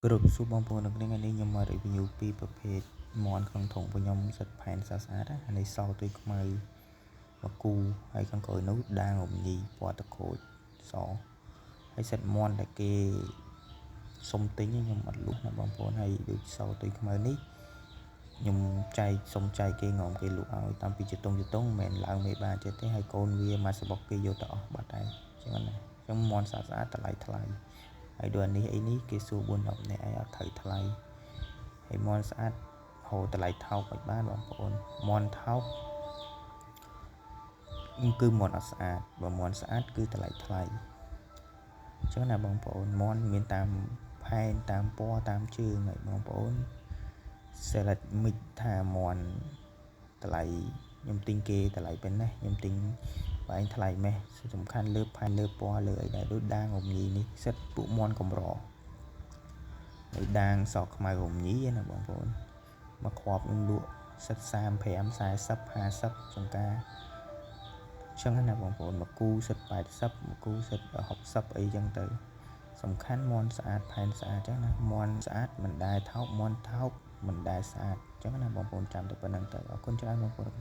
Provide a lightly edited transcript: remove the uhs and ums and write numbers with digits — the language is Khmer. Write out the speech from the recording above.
គ្រប់សួរបងប្អូននៅក្នុងថ្ងៃនេះខ្ញុំមក review ពីប្រភេទមាន់ក្នុងធុងរបស់ខ្ញុំសិតផែនស្អាតស្អាតណានេះសទុយខ្មៅមកគូហើយខាងក្រោយនោះដាងរំញីពណ៌តក្រូចសហើយសិតមាន់ដែលគេសុំទិញខ្ញុំអត់លក់ណាបងប្អូនហើយដូចសទុយខ្មៅនេះខ្ញុំចែកសុំចែកគេងំគេលក់ឲ្យតាមពីជតុងជតុងមិនមែនឡើងមេបានទេហើយកូនវាមកសបុកគេយកទៅអស់បាត់ហើយអញ្ចឹងណាខ្ញុំមាន់ស្អាតស្អាតតម្លៃថ្លៃហើយដូចអានេះអីនេះគេសួរ4 10នាក់អីអត់ត្រូវថ្លៃហើយមាន់ស្អាតហូរតម្លៃថោកឲ្យបានបងប្អូនមាន់ថោកគឺមាន់អត់ស្អាតបើមាន់ស្អាតគឺតម្លៃថ្លៃអញ្ចឹងណាបងប្អូនមាន់មានតាមផែនតាមពណ៌តាមជើងហើយបងប្អូន select មិចថាមាន់តម្លៃខ្ញុំទិញគេតម្លៃប៉ុណ្ណេះខ្ញុំទិញបើឯងថ្លៃម៉េះសំខាន់លើផែនលើពណ៌លើអីដែរដូចដាងរំញីនេះសិតពួកមាន់កម្រហើយដាងសខ្មៅរំញីណាបងប្អូនមកគ្រាប់ខ្ញុំលក់សិត35 40 50ចង្ការចឹងណាបងប្អូនមកគូសិត80មកគូសិត60អីចឹងទៅសំខាន់មាន់ស្អាតផែនស្អាតចឹងណាមាន់ស្អាតមិនដែលថោកមាន់ថោកមិនដែលស្អាតចឹងណាបងប្អូនចាំតែប៉ុណ្្នឹងទៅអរគុណច្រើនបងប្អូន។